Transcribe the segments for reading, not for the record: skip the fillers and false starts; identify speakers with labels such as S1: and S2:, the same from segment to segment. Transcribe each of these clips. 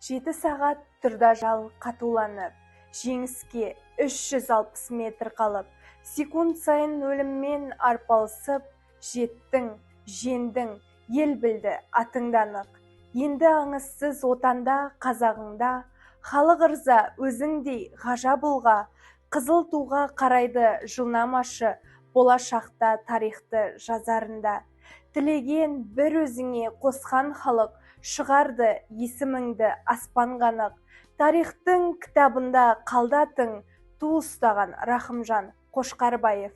S1: 7 сағат тұрды ажал қатуланып, жеңіске 360 метр қалып, секунд сайын өліммен арпалысып, жеттің, жеңдің, ел білді атыңды анық. Енді аңызсыз отанда, қазағыңда, халық ырза өзіңдей ғажап ұлға, қызыл туға қарайды жылнамашы, болашақта тарихты жазарында. Тілеген бір өзіңе қосқан халық, шығарды есіміңді аспанға нық. Тарихтың кітабында қалды атың, ту ұстаған Рахымжан Қошқарбаев.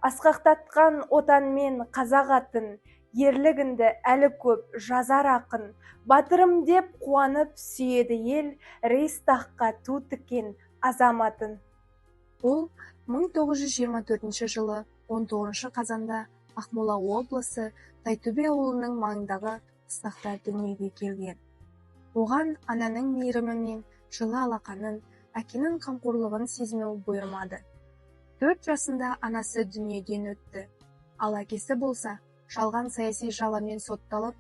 S1: Асқақтатқан отанмен қазақ атын, ерлігіңді әлі көп жазар ақын. Батырым деп қуанып сүйеді ел, Рейхстагқа ту тіккен азаматын.
S2: Ол 1924 жылы 19 қазанда Ақмола облысы Тайтөбе ауылының маңындағы қыстақта дүниеге келген. Оған ананың мейірімі мен жылы алақанын, әкенің қамқорлығын сезіну бұйырмады. 4 жасында анасы дүниеден өтті. Ал әкесі болса, жалған саяси жаламен сотталып,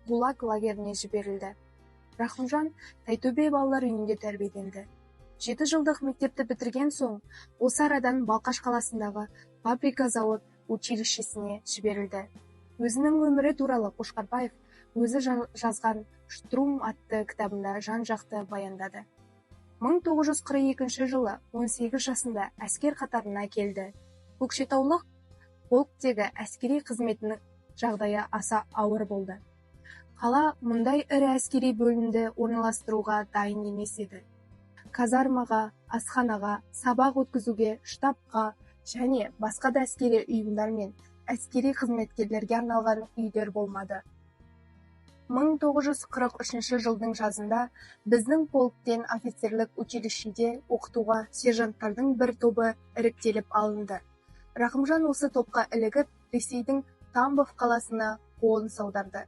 S2: ГУЛАГ лагеріне жіберілді. Рахымжан Тайтөбе балалар үйінде тәрбиеленді. 7 жылдық мектепті бітірген соң, осы арадан Балқаш қаласындағы фабрика-завод училищесіне жіберілді. Өзінің өмірі туралы Қошқарбаев өзі жазған «Штурм» атты кітабында жан-жақты баяндады. 1942 жылы 18 жасында әскер қатарына келді. Көкшетаулық полктегі әскери қызметінің жағдайы аса ауыр болды. Қала мұндай ірі әскери бөлімді орналастыруға дайын емес еді. Казармаға, асханаға, сабақ өткізуге, штабқа және басқа да әскери ұйымдар мен әскери қызметкерлерге арналған үйлер болмады. 1943 жылдың жазында біздің полктен офицерлік училищеде оқытуға сержанттардың бір тобы іріктеліп алынды. Рахымжан осы топқа ілігіп, Ресейдің Тамбов қаласына қоныс аударды.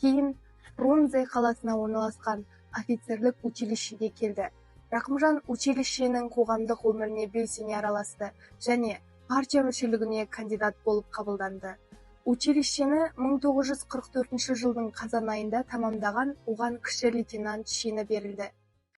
S2: Кейін Фрунзе қаласына орналасқан офицерлік училищеге келді. Рахымжан училищенің қоғамдық өміріне белсене араласты және партия мүшелігіне кандидат болып қабылданды. Училищені 1944 жылдың қазан айында тамамдаған оған кіші лейтенант шені берілді.